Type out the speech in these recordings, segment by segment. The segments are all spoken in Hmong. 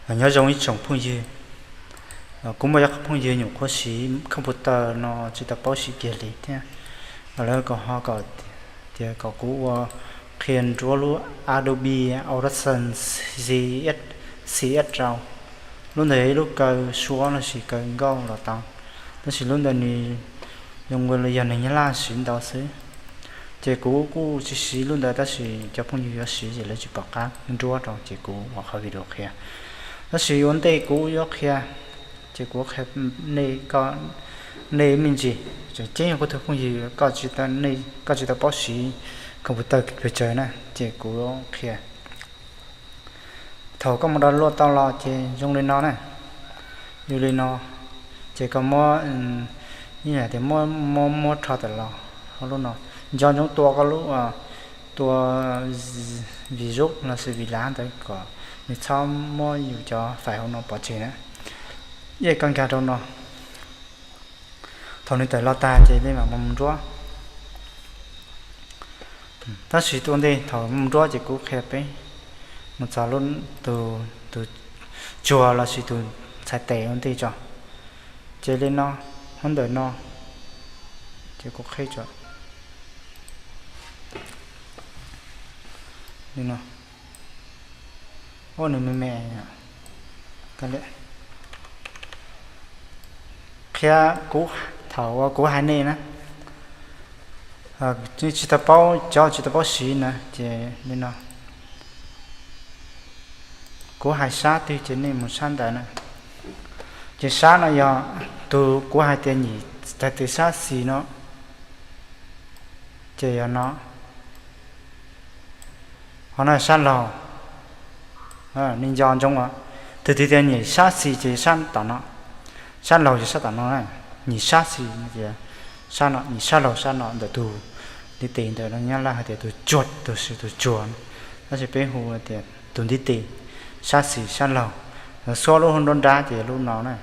Nyob zoo ib tsoom phooj ywg, kuv muaj cov phooj ywg nyuam qhuav siv computer no tsis tau paub siv kiag li thiab, lawv kom ho kom tias kom kuv ua qhia nruab lub Adobe Audition C X rau. Lub ntawd yog ib lub kaw suab los sis kaw nkauj los tau, tab sis lub ntawd nws zoo li yog neeg Nyab Laj siv ntau xwb. Ces kuv kuj tsis siv lub ntawd tab sis cov phooj ywg yuav siv ces lawv tsis pom qab nruab rau ces kuv ua qhov video qhia. Tab sis ua ntej kuv yuav qhia, ces kuv qhia nej, nej me ntsis, tseem ceeb yog kuv tus phooj ywg koj tsis tau paub siv computer pes tsawg na, ces kuv qhia. Thaum koj mus download tau los ces zoo li no na, zoo li no, ces koj muab, ib yam tias muab muab rho tawm los hauv lub no, nco ntsoov tua koj lub, tua vim zub los sis vim lav ntawd kom nws txhob muab yus cov file hauv no pov tseg na. Yeej koj nkag rau no, thaum nws tawm los tag ces nej mam mus nruab. Tab sis ua ntej thaum mus nruab ces kuv qhia peb mus txog lub, tus tsuag los sis tus txhais tes ua ntej tso. Ces li no, hauv ntawm no, ces kuv qhib tso li no. Ua nws me me, qhia kuv, thaum uas kuv hais nej na, tsis tau paub, cov tsis tau paub siv na ces li no, kuv hais sab twg ces nej mus sab ntawd na. Ces sab no yog tus kuv hais tias nyem tag tes sab xis no, ces yog no. Qhov no sab laug, nej nco ntsoov os, tus twg tias nyem sab xis ces sab tom no, sab laug ces sab tom no, nyem sab xis ces sab no, nyem sab laug sab no ntawm tus ntiv tes ntawm no Nyab Laj hais tias tus tsuag, tus, tus tsuag, tab sis peb hu tias tus ntiv tes sab xis sab laug, xuab lub nruab nrab ces lub no na.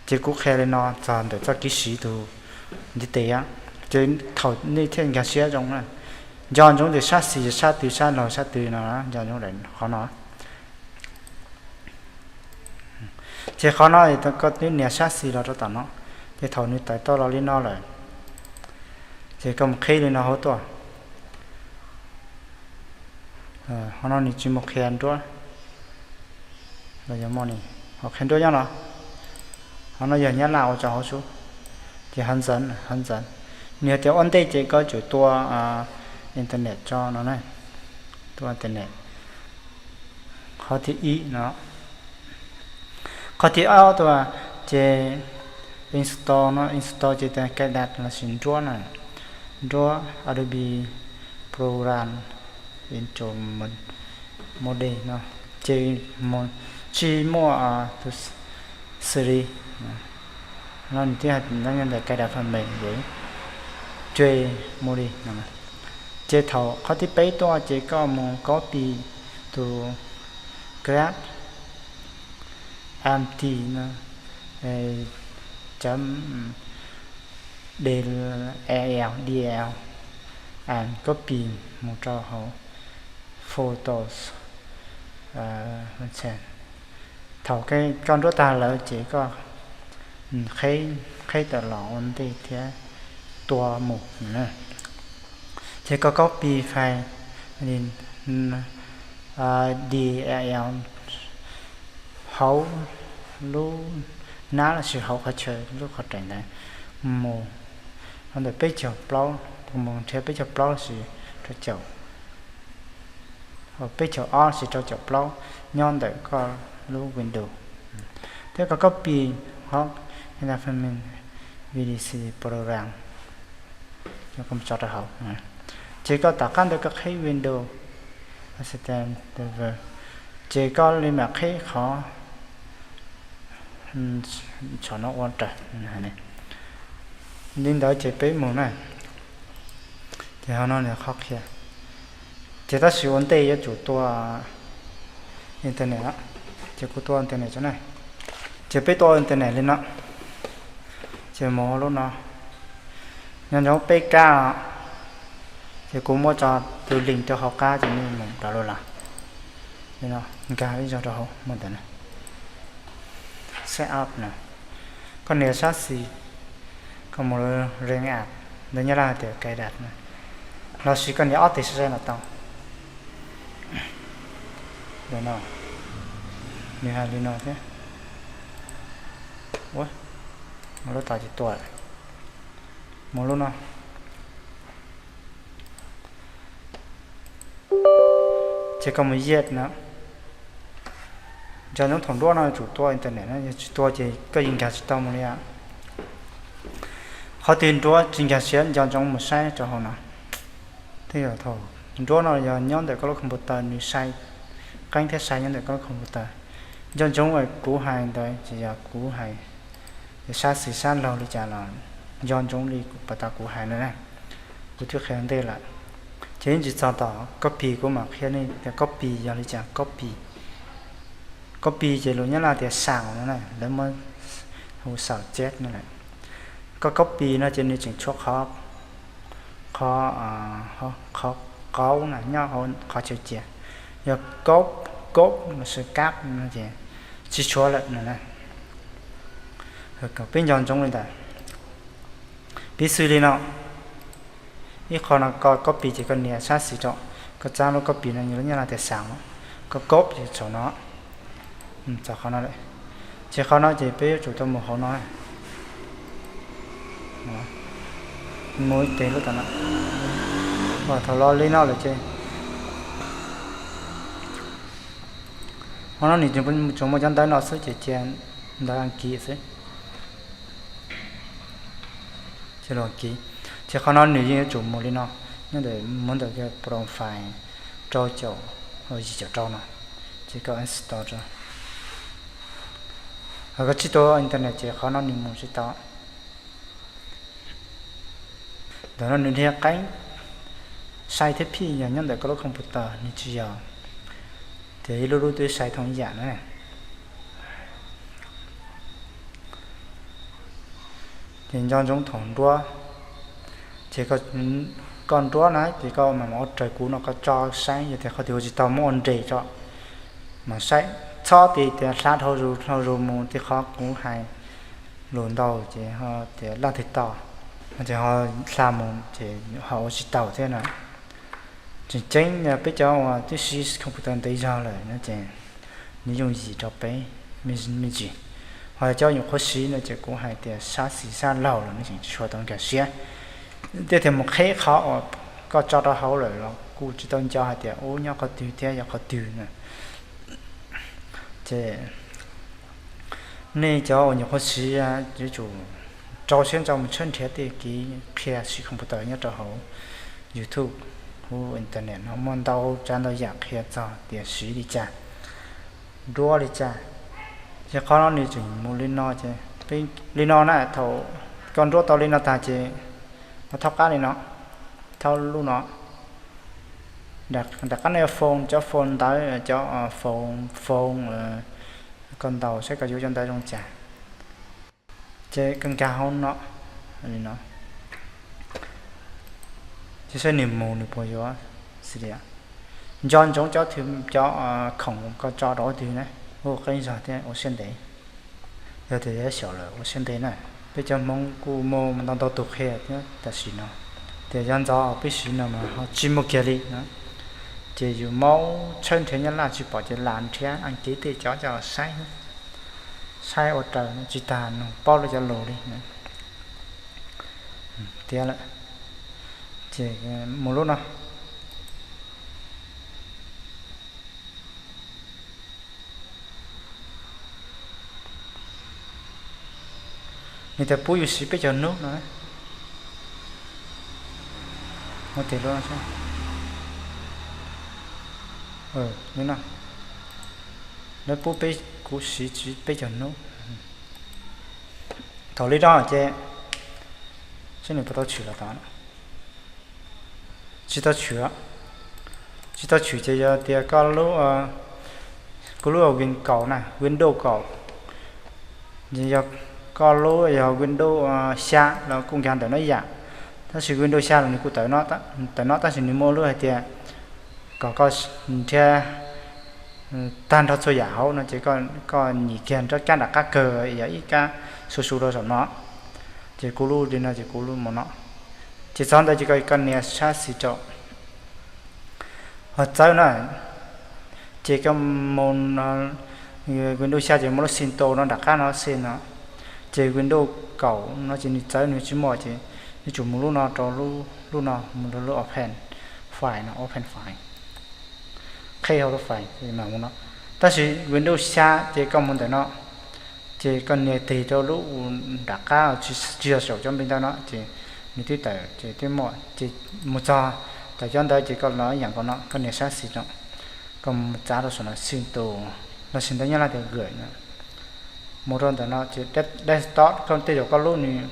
Ces kuv qhia li no txog ntawm txoj kev siv tus ntiv tes, ces thaum nej thiaj nkag siab zoo na. Nco ntsoov tias sab xis sab twg, sab laug sab twg no, nco ntsoov qhov no. Ces qhov no koj twb nias sab xis los rau tom no, ces thaum nws tawm tau los li no lawm, ces koj mus qhib li no hauv tuaj. Qhov no nws tsis mus qhia nruab, los yog muaj ni, ho qhia nruab nyob no. Qhov no yog Nyab Laj ua tso hauv sub, ces hov ntxeev, hov ntxeev. Nws hais tias ua ntej ces koj tsum tua internet tso no na, tua internet. Qhov thib ib no. Qhov thib ob tuaj ces install no, install ces tias cài đặt los sis nruab na, nruab Adobe Program Intro Mode no, ces tsis muaj tus series no, nws twb nyob ntawm cài đặt phần mềm, ces cue mode no. Ces thaum qhov thib peb tuaj ces koj mus copy tus grab empty no, chấm D L, D L, and copy mus rau hauv Photos. Thaum koj nruab tag lawm ces koj qhib tawm los ua ntej thiab tua mus. Ces koj copy file D L L hauv lub nab los sis hauv qhov chaw lub qhov reem ntawd mus ntawm peb caug plaub, mus nrhiav peb caug plaub los sis rau caum, peb caug ob los sis rau caum plaub nyob ntawm koj lub Windows. Thiab koj copy hov V D C program, tso rau hauv. Ces koj tom qab ntawd koj qhib Windows, ces koj li mam qhib qhov tso no ua raws li ntawd ces peb mus na. Ces ho no nws qhov qhia. Ces tab sis ua ntej yuav tsum tua internet, ces kuv tua internet tso na. Ces peb tua internet li no, ces mus lub no, nco ntsoov peb kab, ces kuv muab tso tus link rau hauv qab ces nej mus rau lawm los, nkag ib zaug rau hauv mus ntawm Set up na, koj nias sab xis, koj mus rau React app, ntawv Nyab Laj hais tias cài đặt na, los sis koj nias ob tes sai sai los tau. Ntawm no, nws hais li no thiab. Ua, mus lub tod ces tua, mus lub no. Ces koj mus yes no. Nco ntsoov thaum nruab no yuav tsum tua internet na, yog tsis tua ces koj yeej nkag tsis tau mus li. Qhov twg nruab tsis nkag siab nco ntsoov mus saib rau hauv no. Thiab yog thaum nruab no yog nyob ntawm koj lub computer nws sai qeeb thiab sai nyob ntawm koj lub computer. Nco ntsoov kuv hais ntawd ces yog kuv hais, sab xis sab laug li cas los nco ntsoov li pas tas kuv hais no na. Kuv twb qhia ntej lawm, ces ib ntsis txog tom copy kuv mam qhia nej tias copy yog li cas copy. Copy ces lus Nyab Laj tias xào no na, lawv muab hu xào chép no lawm. Koj copy no ces nws tseem tshuav qhov, qhov, qhov qaub na nyob hauv qhov chaw cia. Yog cop, cop los sis cáp no ces tsis tshuav lawm no na. Kom peb nco ntsoov li ntawd. Piv xws li no, ib qho no koj copy ces koj nias sab xis rau, koj txav lub copy no yog lub Nyab Laj tias xào no, koj cop ces txog no, txog qhov no lawm. Ces qhov no ces peb yuav tsum tau mus hauv no, mus ib teg lub tom no, thaum los li no lawm ces qhov no nws tsuas muaj cov ntawv no xwb ces cia ntawv As kiv xwb. Ces los kiv, ces qhov no nws yeej yuav tsum mus li no, nyob ntawm muab ntawm profile rau caum, yim caum rau no, ces koj install rau. Ho koj tsis tau internet ces qhov no nws mus tsis tau. Ntawm no nws dhia qeeb, sai thiab phij yog nyob ntawm koj lub computer nws tsis yog, ces ib lub lub twb sai thooj ib yam na. Ces nco ntsoov thaum nruab, ces koj nruab na ces koj mam ua raws kuv no koj tso saib yog tias qhov twg ua tsis tau muab ua nres tso mas saib, txhob tias hla dhau zus dhau zus mus tias qhov kuv hais lus ntau ces ho tias laj twg tau, ces ho hla mus ces ho ua tsis tau thiab na. Tseem ceeb peb cov uas twb siv computer ntev zog lawm no ces nws yooj yim rau peb me ntsis. Ho cov nyuam qhuav siv no ces kuv hais tias sab xis sab laug los nej tseem tsis tshua tau nkag siab. Tej tias mus qheb qhov uas koj tso rau hauv lawm los kuj tsis tau nco hais tias ub nyob qhov twg thiab yog qhov twg na. Ces nej cov uas nyuam qhuav siv yuav tsum rau siab ntso mus tshawb nrhiav tej kev qhia siv computer nyob rau hauv YouTube, hauv internet no muaj ntau tsav ntau yam qhia txog tias siv li cas, nruab li cas. Ces qhov no nws tseem mus li no ces, li no na, thaum koj nruab tau li no tag ces ho thaub qab li no, thaub lub no. Nram qab no yog phone, cov phone ntawv, cov phone, phone, koj ntaus saib koj yuav cov ntawv zoo cas. Ces koj nkag hauv no li no, ces saib nws mus nws puas yuav xws li. Nco ntsoov cov, cov khoom koj tso rau ub twg na, ua qeeb zog thiab ua siab ntev. Yog tias yuav xyaum lawm ua siab ntev na. Peb cov Hmoob kuj muaj ntau ntau tus qhia thiab tam sim no, tias yav ntxov peb siv no mas ho tsis muaj kiag li no. Ces yus maub tshawb nrhiav Nyab Laj tsis pom ces lam nrhiav As kiv tej cov coj los saib, saib ua raws tsis tas nug paub lawv cov lus li. Tiav lawm, ces mus lub no. Nws tias pub yus siv peb caug hnub no. Mus tes lub no, lub no, lawv pub peb, kuv siv peb caug hnub. Thaum li no ces saib nws puas tau tshwm los tod. Tsis tau tshwm, tsis tau tshwm ces yog tias koj lub, kuv lub Win kaum na, Windows kaum, yog koj lub yog Windows xya los kuj nkag ntawm no ib yam. Tab sis Windows xya los nws kuj tawm no, tab sis nws muaj lub hais tias kom koj nrhiav tag nrho txhua yam hauv no ces koj nyim kiag nrab kab nram qab kawg yog ib kab su su rau saum no, ces kuv lub li no ces kuv lub mus no, ces txog ntawd ces koj nias sab xis rau. Ho txawb na, ces koj mus, Windows xya ces muaj lub xis ntaus no nram qab no xis no, ces Windows kaum no ces nws txawb nws tsis muaj ces nws tsum mus lub no rau lub no mus rau lub open file no, open file, qhib hauv lub file mam mus no. Tab sis Windows xya ces koj mus ntawm no, ces koj nias tig rau lub nram qab tsis yog saum cov npe ntawd no ces nws twb tawm ces twb muaj ces mus txog tawm cov ntawd ces koj los ib yam nkaus no koj nias sab xis rau, koj mus txav rau saum no xis ntaus, los sis ntawv Nyab Laj tias gửi no, mus rau ntawm no ces desktop koj tej zaum koj lub nws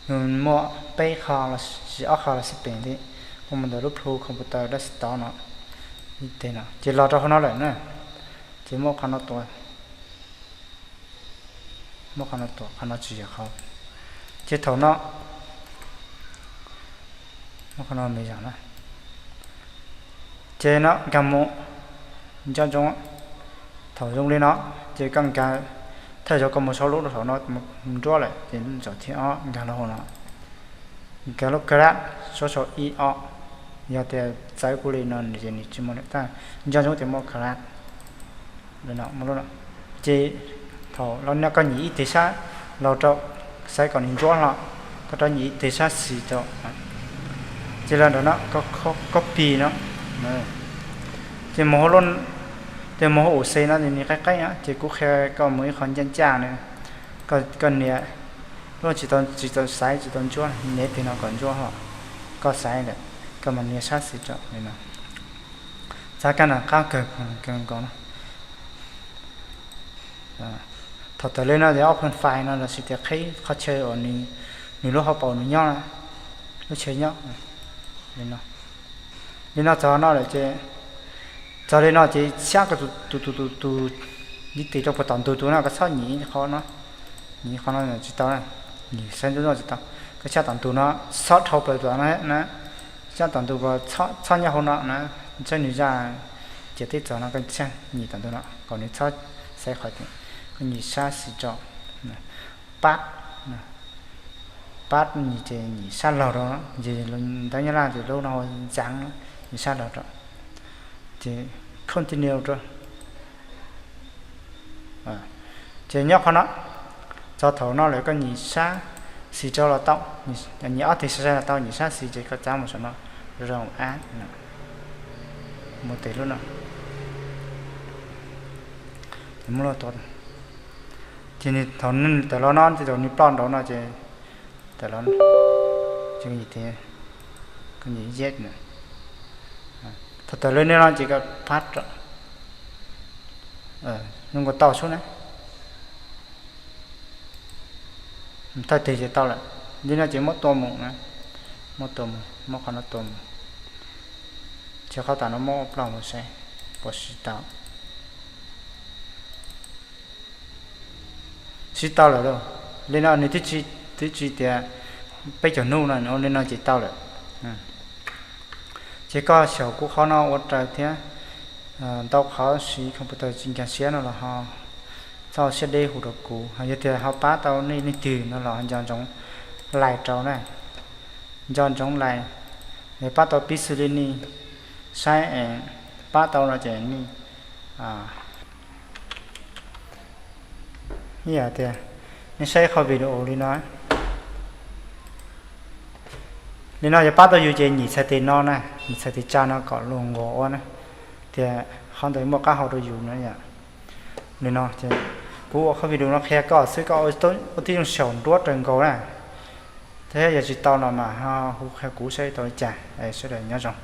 nws muaj peb qho los sis ob qho los sis pem thiab, koj mus ntawm lub plhu computer desktop no, ces los rau qhov no lawm na, ces muaj qhov no tuaj, muaj qhov no tuaj, qhov no tsis yog qhov, ces thaum no, muaj qhov no me zog na, ces no nkag mus, nco ntsoov, thaum zoo li no, ces koj nkag, thawj zaug koj mus saum lub saum no mus nruab lawm ces zaum thib ob nkag los hauv no, nkag lub crack saum saum ib ob, yog tias txawv kuv li no ces nws tsis muaj lawm, tab nco ntsoov tias muaj crack. Ces thaum los no koj nyim ib tig sab laug rau, xaiv kom nws ntsuab hlo, koj rov nyim ib tig sab xis rau, ces los ntawm no, copy no, ces mus hauv, ces mus hauv ua xes no ces nws qeeb qeeb, ces kuv qhia koj mus ib qho ncaj ncaj na, koj nias, lub tsis tau, tsis tau xaiv tsis tau ntsuab, nias tig no kom ntsuab hlo, koj xaiv lawm, koj mam nias sab xis rau li no, txav kab nram qab kawg nkaus no. Thaum tawm li no ces open file no los sis tias qhib qhov chaw uas nws lub hauv paus nws nyob, lub chaw nyob li no. Li no txog no lawm ces, txog li no ces xyab koj tus, tus, tus, tus, tus, ntiv tes rau puag tom ntug tus no, koj txhob nyim qhov no, nyim qhov no tsis tau, nyim saib ntsuab ntsuab tsis tau, koj xyab tom ntug no, txhob dhau plaws tom no na, xyab tom ntug, txhob nyob hauv no na, saib nws zaj ciam teb txog no koj nyim tom ntug no kom nws txhob xaiv qhov tias, koj nyim sab xis rau, pab, pab nyim ces nyim sab laug rau, ces ntawv Nyab Laj ces lub no ntxeev, nyim sab laug rau, ces continue rau. Ces nyob qhov no, txog thaum no lawm koj nyim sab xis rau los tau, nyim ob tig sai sai los tau, nyim sab xis ces koj txav mus saum no, rau av, mus tes lub no, ces muab loj tua. Ces nws thaum tawm los no ces thaum nws ploj nraud no ces tawm los, ces nyim tes, koj nyim yes na. Thaum tawm li no ces koj pab rau, zoo nkaus tau sub na. Thawj tig ces tau lawm. Li no ces muab tua mus na, muab tua mus, muab qhov no tua mus, ces qhov tas no muab ploj mus saib puas siv tau. Siv tau lawm lauj. Li no nws twb tsis, twb tsis tias peb caug hnub no, li no ces tau lawm. Ces koj xyaum kuv qhov no ua raws thiab. Ntau qhov siv computer tsis nkag siab no los ho txhob siab deb hu rau kuv, yog tias ho pab tau nej leej twg no los nco ntsoov like rau na. Nco ntsoov like, yog pab tau pib xws li nej saib, pab tau no ces nej, ib yam tias nej saib qhov video li no, li no yog pab tau yus ces nyim txhais tes no na, nyim txhais tes tsa no kom luag nkaus ua na, tias qhov ntawd muaj qab hau rau yus no yom. Li no ces kuv ua qhov video no qhia koj xwb, koj ua tib zoo xyaum nruab raws nkaus na, thiab yog tsis tau no mas ho hu qhia kuv saib tau li cas. Sawv daws nyob zoo.